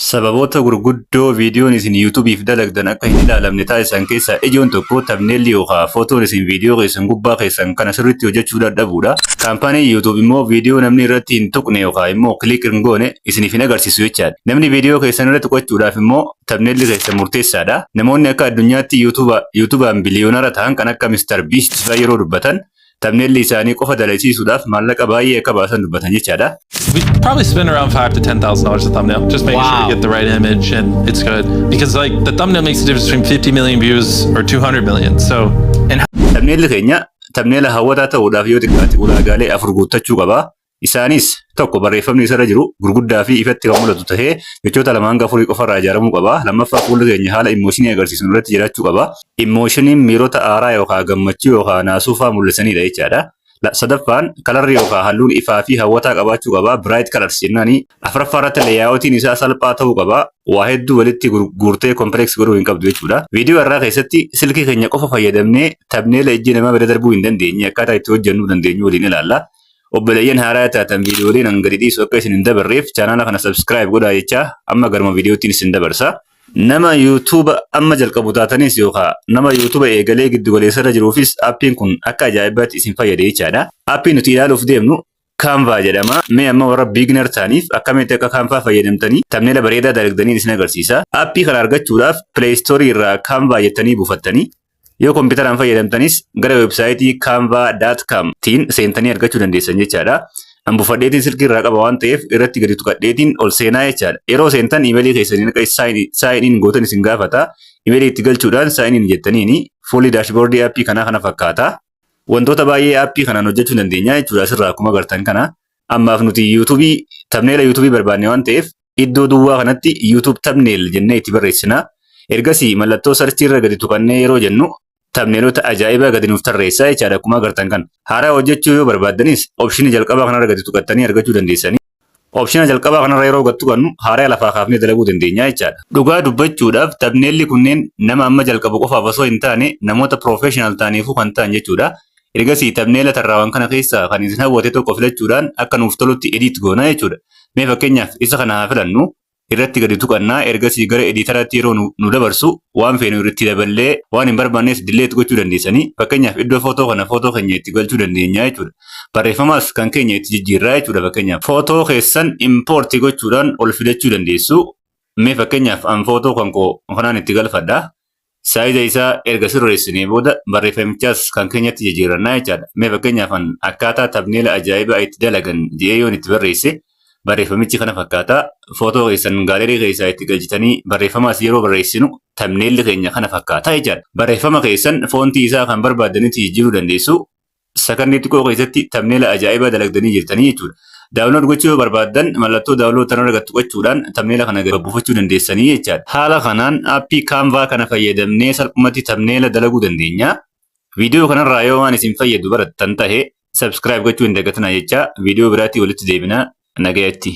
Sababoota gurguddoo viidiyoon isin YouTube'f dalagdan akka hin ilaalamne taasisan keessaa ijoon tokko thumbnailli yookaan footoon isin viidiyoo keessan gubbaa keessan kana sirriitti hojjechuu dadhabuudha. Kaampaaniin YouTube immoo viidiyoo namni irratti hin tuqne yookaan immoo click hin goone isiniif hin agarsiisu jechaadha. Namni viidiyoo keessan irratti tuqachuudhaaf immoo thumbnailli keessan murteessaadha. Namoonni akka addunyaatti YouTube'aan biliyoonara ta'an kan akka Mr. Beast fa'aa yeroo dubbatan, thumbnailli isaanii qofa dalagsiisuudhaaf maallaqa baay'ee akka baasan dubbatan jechaadha. We probably spend around $5,000 to $10,000 a thumbnail, just making sure we get the right image and it's good. Because, like, the thumbnail makes the difference between 50 million views or 200 million. So and Thumbnailli keenya thumbnaila hawwataa ta'uudhaaf yoo xiqqaate ulaagaalee afur guuttachuu qaba. Isaanis, tokko, barreeffamni isarra jiru gurguddaa fi ifatti kan mul'atu tahee jechoota 2 hanga 4 qofarraa ijaaramuu qaba. Lammaffaa, fuulli keenya haala emotionii agarsiisu irratti jiraachuu qaba. Emotioniin miirota aaraa yookaan gammachuu yookaan naasuu fa'aa mul'isanidha jechaadha. Sadaffaan, colorri yookaan halluun ifaa fi hawwataa qabaachuu qaba. Bright colors jennaani. Afuraffaa irratti layoutiin isaa salphaa ta'uu qaba. Waa hedduu walitti guurtee complex godhuu hin qabdu jechuudha. Viidiyoo irraa keessatti silkii keenya qofa fayyadamnee thumbnaila ijji namaa bira darbuu hin dandeenye akkaataa itti hojjennuu dandeenyu waliin ilaalla. Obboleeyyan haaraa taatan, viidiyooleen an gadi dhiisu akka isin hin dabarreef chaanaala kana subscribe godhaa jechaa, amma garuma viidiyoottiin isin dabarsa. Nama YouTube amma jalqabu taatanis yookaan nama YouTube eegalee giddu galeessarra jiruufis appiin kun akka ajaa'ibaatti isin fayyada jechaadha. Appiin nuti ilaaluuf deemnu Canva jedhama. Mee amma warra beginner ta'aniif akkamitti akka Canva fayyadamtanii thumbnaila bareedaa dalagdanii isin agarsiisa. Appii kana argachuudhaaf Play Store irraa Canva jettanii buufattanii, yoo kompiitaraan fayyadamtanis gara websiteii canva.com tiin seentanii argachuu dandeessan jechaadha. An buufadheetiin silkii irraa qaba waan ta'eef irratti gadi tuqadheetiin ol seenaa jechaadha. Yeroo seentan imeelii keessanii akka sign in gootan isin gaafata. Imeelii itti galchuudhaan sign in jettaniini fuulli dashboardii appii kanaa kana fakkaata. Wantoota baay'ee appii kanaan hojjechuu dandeenya jechuudha asirraa akkuma agartan kana. Ammaaf nuti YouTubeii, thumbnaila YouTubeii barbaanne waan ta'eef, iddoo duwwaa kanatti "YouTube thumbnail" jennee itti barreessina. Ergasii mallattoo searchii irra gadi tuqannee yeroo jennu thumbnailota ajaa'ibaa gadi nuuf tarreessaa jechaadha akkuma agartan kana. Haaraa hojjechuu yoo barbaaddanis optionii jalqabaa kanarra gadi tuqattanii argachuu dandeessanii. Optiona jalqabaa kanarra yeroo gad tuqannu haaraa lafaa kaafnee dalaguu dandeenya jechaadha. Dhugaa dubbachuudhaaf thumbnailli kunneen nama amma jalqabu qofaaf osoo hin taane namoota professional ta'aniifuu kan ta'an jechuudha. Ergasii thumbnaila tarraawwan kana keessaa kan isin hawwate tokko filachuudhaan akka nuuf tolutti edit goona jechuudha. Mee fakkeenyaaf isa kana haa filannu. Irratti gadi tuqannaa, ergasii gara editoraatti yeroo nu dabarsu waan feenu irratti daballee waan hin barbaannes delete gochuu dandeessanii. Fakkeenyaaf iddoo footoo kana footoo keenya itti galchuu dandeenya jechuudha. Barreeffamaas kan keenya itti jijjiirraa jechuudha. Fakkeenyaaf footoo keessan import gochuudhaan ol fidachuu dandeessu. Mee fakkeenyaaf an footoo kan koo kanaan itti galfadha. Size isaa erga sirreessinee booda barreeffamichaas kan keenyatti jijjiirannaa jechaadha. Mee fakkeenyaaf an "akkaataa thumbnaila ajaa'ibaa itti dalagan" jedhee yoon itti barreesse, barreeffamichi kana fakkaata. Footoo keessan gallery keessaa itti galchitanii barreeffamaas yeroo barreessinu thumbnailli keenya kana fakkaata jechaadha. Barreeffama keessan fontii isaa kan barbaaddanitti jijjiiruu dandeessu. Sakandii xiqqoo keessatti thumbnaila ajaa'ibaa dalagdanii jirtanii jechuudha. Download gochuu yoo barbaaddan mallattoo download tanarra gad tuqachuudhaan thumbnaila kana gad buufachuu dandeessanii jechaadha. Haala kanaan appii Canva kana fayyadamnee salphumatti thumbnaila dalaguu dandeenya. Viidiyoo kanarraa yoo waan isin fayyadu barattan tahe subscribe gochuu hin dagatinaa jechaa, viidiyoo biraatii walitti deebinaa, nagayatti.